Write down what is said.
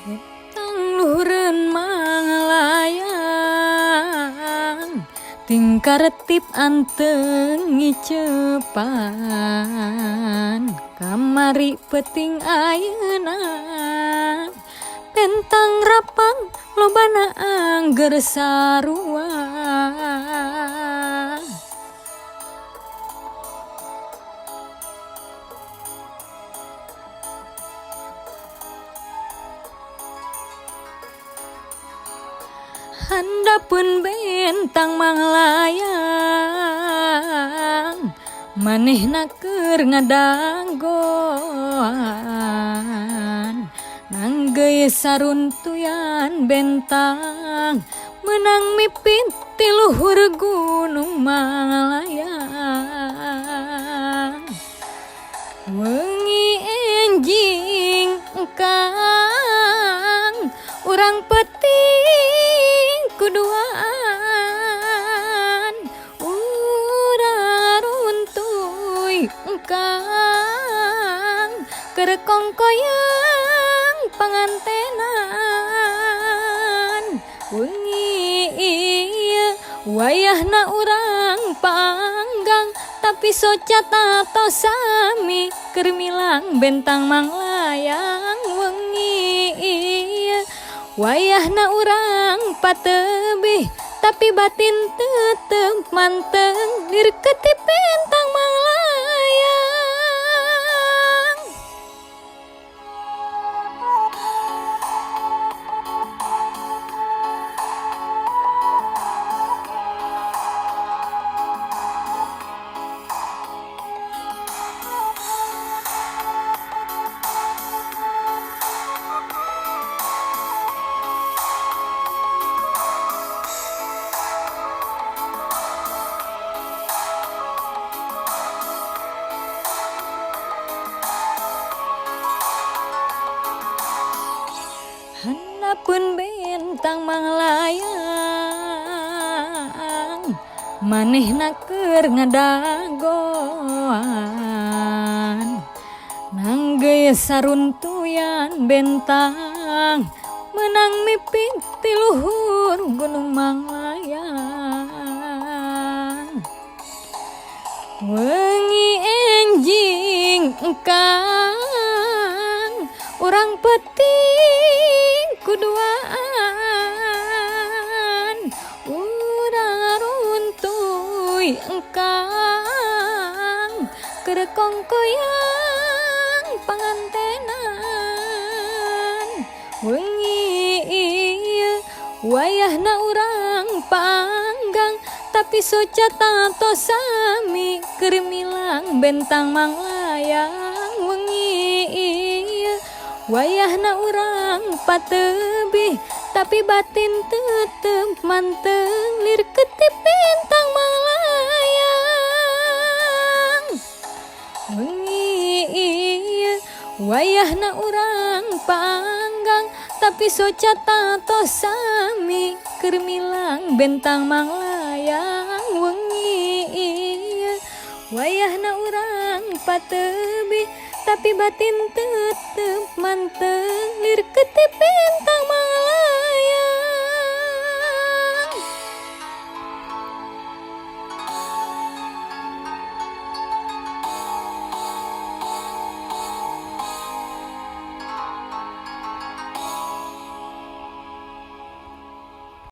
Bentang luhureun manglayang tingkah retip anteng ngicepan kamari peuting ayeuna bentang rapang lobana angger sarua. Handapeun bentang manglayang manehna keur ngadanggoan nanggeuy saruntuyan bentang meunang mipit ti luhur gunung Manglayang. Wengi enjing kang urang peuting kuduaan urang runtuy kang keur kongkoyang pangantenan. Wengi ieu wayahna urang panggang tapi soca tato sami keur milang bentang manglayang. Wengi ieu wayahna urang patebih tapi batin tetep manteng lir ketip bentang manglayang. Handapeun bentang manglayang manehna keur ngadagoan nanggeuy saruntuyan bentang meunang mipit ti luhur gunung Manglayang. Wengi enjing kang urang peuting kuduaan urang runtuy engkang keur kongkoyang pangantenan. Wengi ieu wayahna urang panggang tapi soca tato sami keur milang bentang manglayang. Wengi ieu wayahna urang patebih tapi batin tetep manteng lir ketip bentang manglayang. Wengi ieu wayahna urang panggang tapi soca tato sami keur milang bentang manglayang. Wengi ieu wayahna urang patebih tapi batin tetep manteng lir ketip bentang.